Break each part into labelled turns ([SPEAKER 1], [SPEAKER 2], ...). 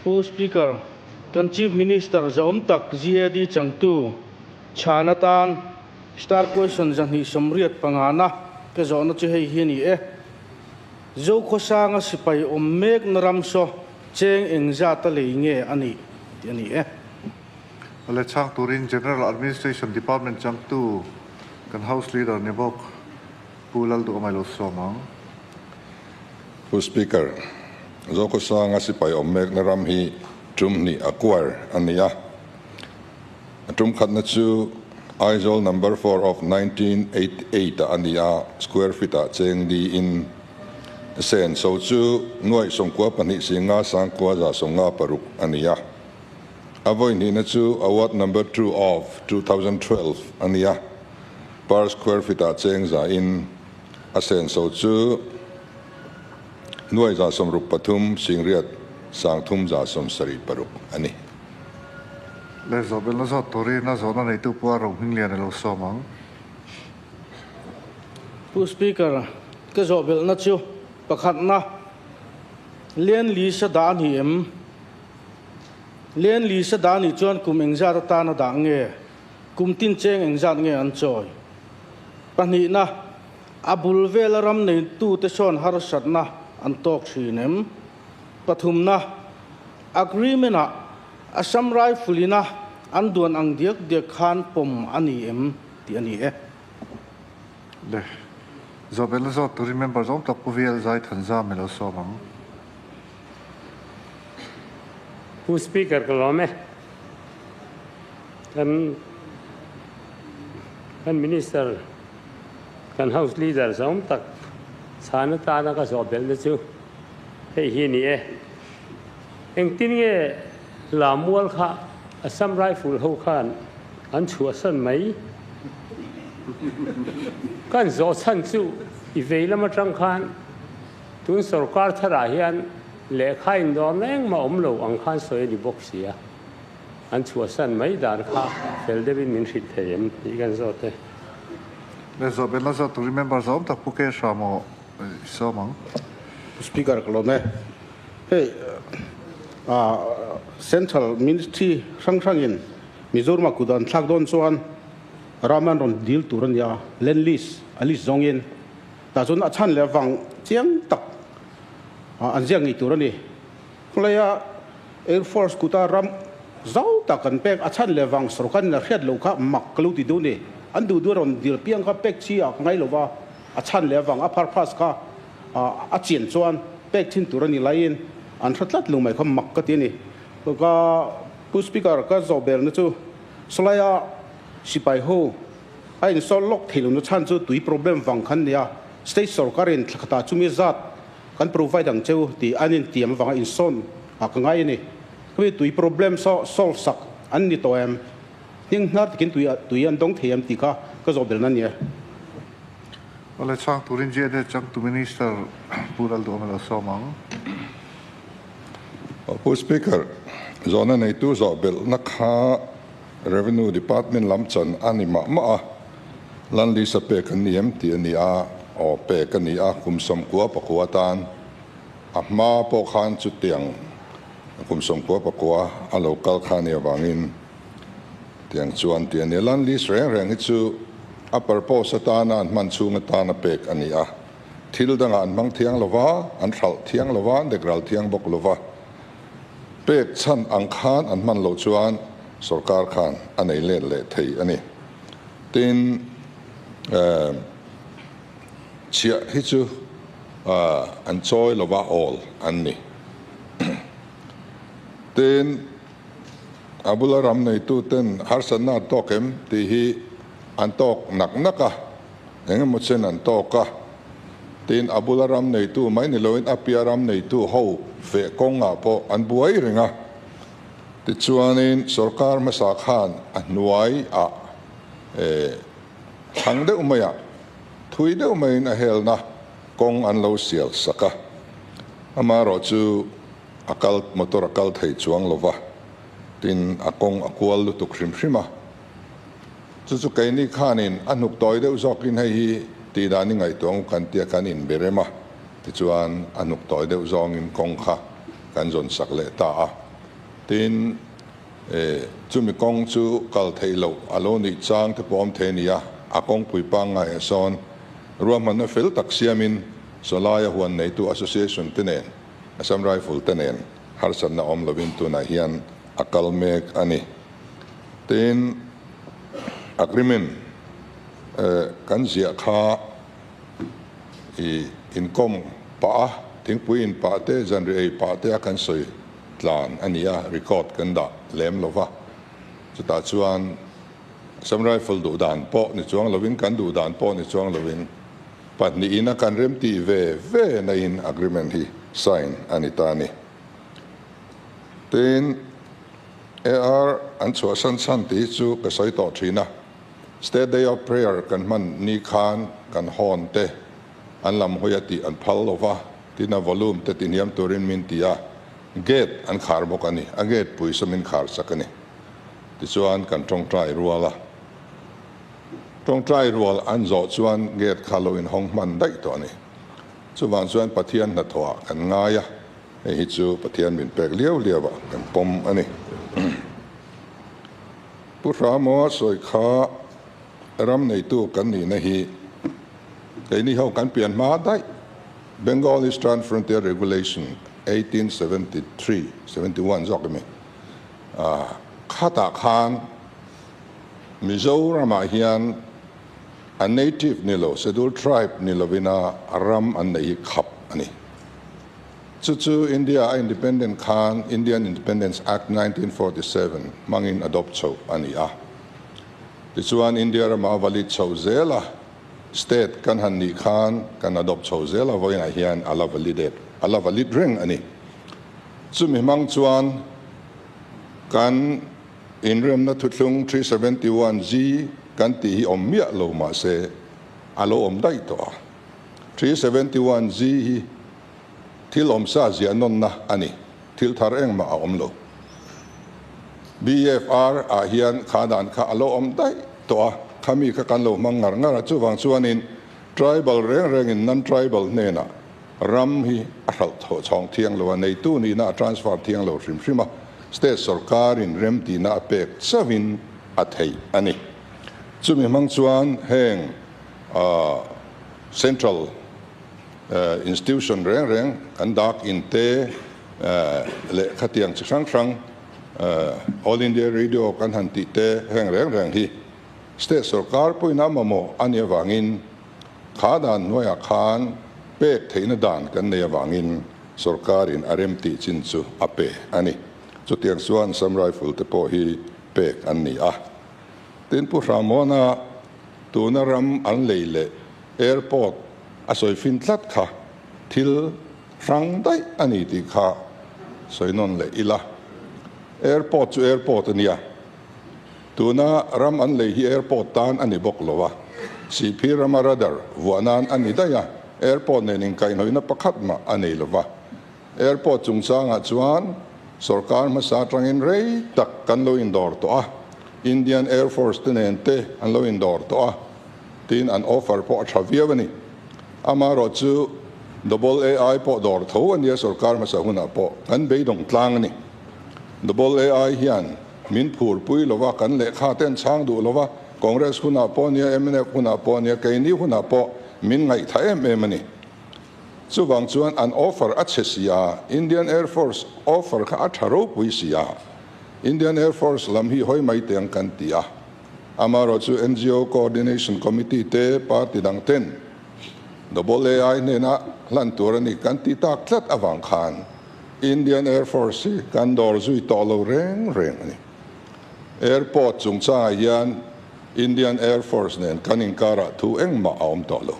[SPEAKER 1] Pu Speaker, kan Chief Minister zahawm tak GAD changtu chhan atan Star Question 285 na ka zawhna chu hei hi a ni e. Zokhawsanga sipai awm mekna ram saw cheng engzata lei nge a nih tih a ni e.
[SPEAKER 2] Le chhang turin General Administration Department changtu kan House Leader ni bawk Pu Lalduhawm lo sawm ang.
[SPEAKER 3] Pu Speaker, Zokhawsanga sipai awm mekna ram hi tum hnih acquire a ni a. A tum khatna chu Aizawl number 4 of 1988 ah a ni a, square feet ah cheng niin sen so chu 92 singa 9156 a ni a. A vawi hnihna chu award number 2 of 2012 a ni a, per square feet ah cheng za in a sen so chu 163 8,376 a ni.
[SPEAKER 2] Le zawhbelna zawt turin a zawhna neitu pawh a Rohminglian lo sawm ang.
[SPEAKER 1] Pu Speaker, ka zawhbelna chu pakhatna Land lease a dah a ni em? Land lease a dah a nih chuan kum engzat atan a dah nge? Kum tin cheng engzat nge an chawi? Pahnihna, a bul vela ram neitute sawn harsatna an tawk thin em? Pathumna, agreement ah Assam Rifle ina an duan ang diak diak khan pawm a ni em tih a ni e.
[SPEAKER 2] Le zawhbelna zawt turin member zawng tak Pu VL Zai Thanzam i lo sawm ang.
[SPEAKER 4] Pu Speaker ka lawm e. Kan kan Minister kan House Leader zawng tak chhan atana ka zawhbelna chu hei hi a ni e. Engtin nge Lamual kha Assam Rifle ho khan an chhuahsan mai? Kan zawh chhan chu i vei lam atang khan tun sorkar tharah hian lehkha indawrna engmah awm lo ang khan sawi a ni bawk si a. An chhuahsan mai dan kha fel deuhin min hrilh thei em tih kan zawt e.
[SPEAKER 2] Le zawhbelna zawt turin member zawm tak Pu Kesha maw sawm ang.
[SPEAKER 5] Pu Speaker ka lawm e. Hei Central Ministry hrang hrangin Mizoram-ah kut an thlak dawn chuan ram an rawn dil tur a ni a, land lease a list zawngin. Tah chuan a chhan leh vang chiang tak an ziak ngei tur a ni. Khawlaia Air Force kuta ram zau tak an pek a chhan leh vang sorkarin a hriat loh kha mak ka lo ti duh a ni. An duh duh a rawn dil piang kha pek chi ah ka ngai lo va, a chhan leh vang a purpose kha a chian chuan pek thin tur a ni laiin an hre tlat lo mai kha mak ka ti a ni. Ka Pu Speaker, ka zawh belna chu sawlaia sipai ho a insawl lawk thei lohna chhan chu tui problem vang khan nia, state sorkarin thla khatah chumi zat kan provide ang cheu tih an intiam avanga insawn ah ka ngai a ni. Khami tui problem saw solve sak an ni tawh em? Hning hnar takin tui an dawng thei em tih kha ka zawh belna a ni e.
[SPEAKER 2] Awle chhang turin GNA changtu Minister Pu Lalduhawm lo sawm ang.
[SPEAKER 3] Pu Speaker, zawhna neitu zawh belhna kha Revenue Department lam chan a ni mah mah a, Land lease a pek an ni em tih a ni a, aw pek a ni a, kum 99 atan a hma pawh khan chutiang kum 99 a lo kal kha a nih avangin Tiang chuan tih a ni. Land lease reng reng hi chu a purpose atana an hman chhung atana pek a ni a. Thil dangah an hmang thiang lo va, an hralh thiang lo va, an dekral thiang bawk lo va. Pek chhan ang khan an hman loh chuan sorkar khan a nei let leh thei a ni. Tin, chhiah hi chu an chawi lo va, awl an ni. Tin, A bula ram neituten harsatna an tawk em tih hi an tawk nak nak a, eng emaw chen an tawk a. Tin, a bula ram neitu mai ni loin a piah ram neitu ho feh kawngah pawh an buai reng a. Tichuanin sorkar hmasa khan a hnuaiah thlang deuh maiah thui deuh maiin a helna kawng an lo sial sak a. Amaherawh chu A kal, motor a kal thei chuang lo va, tin a kawng a kual lutuk hrim hrim a. Chu chu keini khanin a hnuk tawi deuh zawkin hei hi tih dan i ngaihtuah ang u kan tia kan inberem a, tichuan a hnuk tawi deuh zawngin kawng kha kan zawn sak leh ta a. Tin, chumi kawng chu kal theih loh a lo nih chang te pawh awm thei a ni a, a kawngpui pangngaiah sawn ruahmanna fel tak siamin sawlaia huan neitu association te nen, Assam Rifle te nen harsatna awm lovin tunah hian a kal mek a ni. Tin, agreement kan ziah kha i inkawm pah a, thingpui in pah te, zanri ei pah te a kan sawi tlan a ni a, record kan dah lem lo va. Chutah chuan Assam Rifle duh dan pawh ni chuang lovin, kan duh dan pawh ni chuang lovin pahnihin a kan remtih ve ve na in agreement hi sign a ni ta a ni. Tin, AR an chhuahsan chhan tih hi chu ka sawi tawh thin a, State Day of Prayer kan hman ni khan kan hawn te an lam hawi a tih an phal lo va, tin a volume te tihniam turin min ti a, gate an khar bawk a ni, a gate pui saw min khar sak a ni. Tichuan kan tawngtai rual a, tawngtai rual an zawh chuan gate kha lo inhawng hman daih tawh a ni. Chuvang chuan Pathian hnathawhah kan ngai a, hei hi chu Pathian min pek liau liau ah kan pawm a ni. Pu Hramaw sawi kha ram neitu kan nihna hi keini ho kan pian hma daih, Bengal Eastern Frontier Regulation 1873, 71 zawk emi, khatah khan Mizoramah hian a native ni lo, scheduled tribe ni lovina ram an nei hi khap a ni. Chu chu India a independent khan Indian Independence Act 1947 hmangin adopt chhoh a ni a. Tichuan India rama a valid chhoh zel a, state kan han nih khan kan adopt chho zel a, vawiinah hian a la validate, a la valid reng a ni. Chumi hmang chuan kan inremna thuthlung 371G kan tih hi awm miah lo mahse a lo awm daih tawh a. 371G hi Thil awmsa ziah nawnna a ni. Thil thar engmah a awm lo. BFR ah hian kha dan kha a lo awm daih tawh a, khami kha kan lo hmang ngar ngar a, chuvang chuanin tribal reng rengin non-tribal hnenah ram hi a hralh thawh chhawng thiang lo a, neitu nihna a transfer thiang lo hrim hrim a, state sorkarin remtihna a pek chauhin a theih a ni. Chumi hmang chuan heng central Institution reng reng kan dak in te leh khatiang chi hrang hrang All India Radio kan han tih te heng reng reng hi State sorkar pawhin a mamawh a nih avangin kha dan hnuaiah khan pek theihna dan kan nei avangin sorkarin a rem tih chin chu a pe a ni. Chutiang chuan Assam Rifle te pawh hi pek an ni a. Tin Pu Hramawna tuna ram an lei leh Airport a sawi fin tlat kha thil hrang daih a ni tih kha sawi nawn leh ila. Airport chu airport a nia. Tuna ram an lei hi airport tan a ni bawk lo a. Sihphir rama radar vuah nan a ni daih a, airport nen inkaihhnawihna pakhat mah a nei lo va. Airport chungchangah chuan sorkar hmasa atangin rei tak kan lo indawr tawh a, Indian Air Force te nen te an lo indawr tawh a, tiin an offer pawh a tha viau a ni. Amaherawh chu Double AI pawh dawr tho a nia sorkar hmasa hunah pawh kan beidawng tlang a ni. Double AI hian min phurpui lova, kan lehkha te an chhang duh lova, Congress hunah pawh nia, mnf hunah pawh nia, keini hunah pawh min ngaihtha em em a ni. Chuvang chuan an offer a chhe si a, Indian Air Force offer kha a tha ropui si a, Indian Air Force lam hi hawi mai teh ang kan ti a. Amaherawh chu NGO Coordination Committee te party dang ten Double AI hnena hlan tur a ni kan ti tak tlat avang khan Indian Air Force hi kan dawr zui tawh lo reng reng a ni. Airport chungchangah hian Indian Air Force nen kan inkarah thu engmah a awm tawh lo.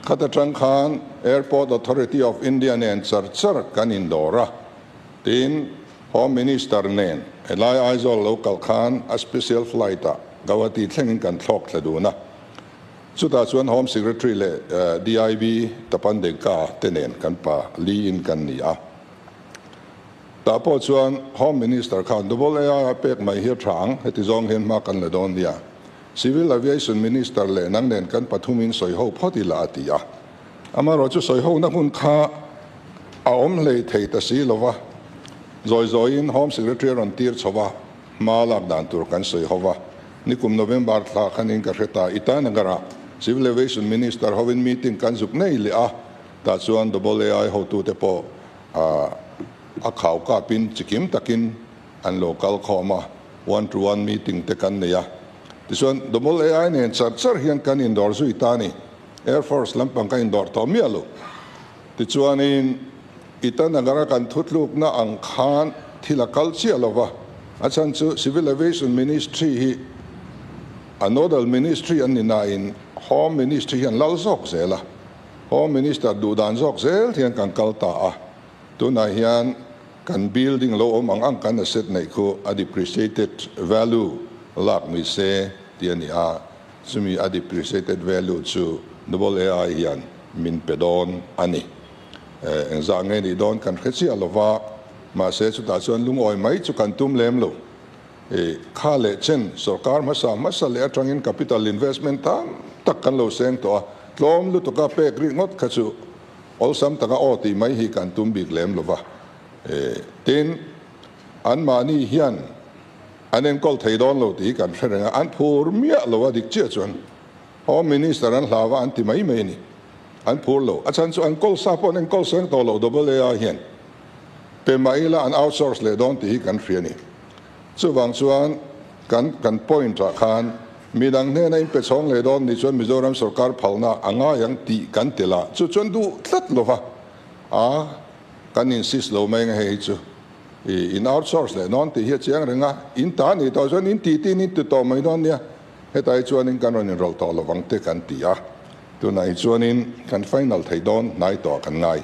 [SPEAKER 3] Khat atang khan Airport Authority of India nen char char kan indawr a, tin Home Minister nen helai Aizawl lo kal khan a special flight ah Guwahati thlengin kan thlawk thla dun a, chutah chuan Home Secretary leh DIB Tapan Deka te nen kan pa li in kan ni a. Tah pawh chuan Home Minister khan Double AI a pek mai hi a tha ang, heti zawng hian hma kan la dawn nia. Civil Aviation Minister leh nang nen kan pathumin sawi ho phawt ila a ti a. Amaherawhchu sawi hona hun kha a awm hlei thei ta si lo va. Zawi zawiin Home Secretary a rawn tir chho va, hma lak dan tur kan sawi ho va. Nikum November thla khanin ka hre ta, Itanagar-ah Civil Aviation Minister hovin meeting kan zuk nei leh a, tah chuan Double AI hotute pawh a khau kapin chikim takin an lo kal khawm a, one to one meeting te kan nei a. Tichuan Double AI nen char char hian kan indawr zui ta a ni. Air Force lampang ka indawr tawh miah lo. Tichuanin Itanagar-a kan thutlukna ang khan thil a kal chiah lo va, a chhan chu Civil Aviation Ministry hi a nodal ministry an ni nain Home Ministry hian lal zawk zel a, Home Minister duhdan zawk zel hian kan kal ta a, tunah hian kan building lo awm ang ang kan asset neih khu a depreciated value lak ni se tih a ni a, chumi a depreciated value chu Double AI hian min pe dawn a ni. Engzah nge nih dawn kan hre chiah lo va, mahse chutah chuan lungawi mai chu kan tum lem lo. Kha leh chen sorkar hmasa hmasa leh atangin capital investment tam tak kan lo seng tawh a, tlawm lutuka pek rih ngawt kha chu awlsam taka aw tih mai hi kan tum bik lem lo va. Tin, anmahni hian an enkawl thei dawn lo tih hi kan hre reng a, an phur miah lo a dik chiah chuan Home Minister an hlau a an ti mai mai a ni. An phur lo. A chhan chu an kawl sa pawh an enkawl seng tawh lo double AI hian pe mah ila an outsource leh dawn tih hi kan hria a ni. Chuvang chuan kan kan point ah khan midang hnena in pe chhawng leh dawn nih chuan Mizoram sorkar phalna a ngai ang tih kan tel a, chu chuan duh tlat lo va a kan insist lo mai ang hei hi chu i in outsource leh dawn tih hi a chiang reng a, in ta nih tawh chuan in tih tin in ti tawh mai dawn nia. Hetah hi chuanin kan rawn inrawlh tawh lovang te kan ti a, tunah hi chuanin kan final thei dawn hnai tawh kan ngai.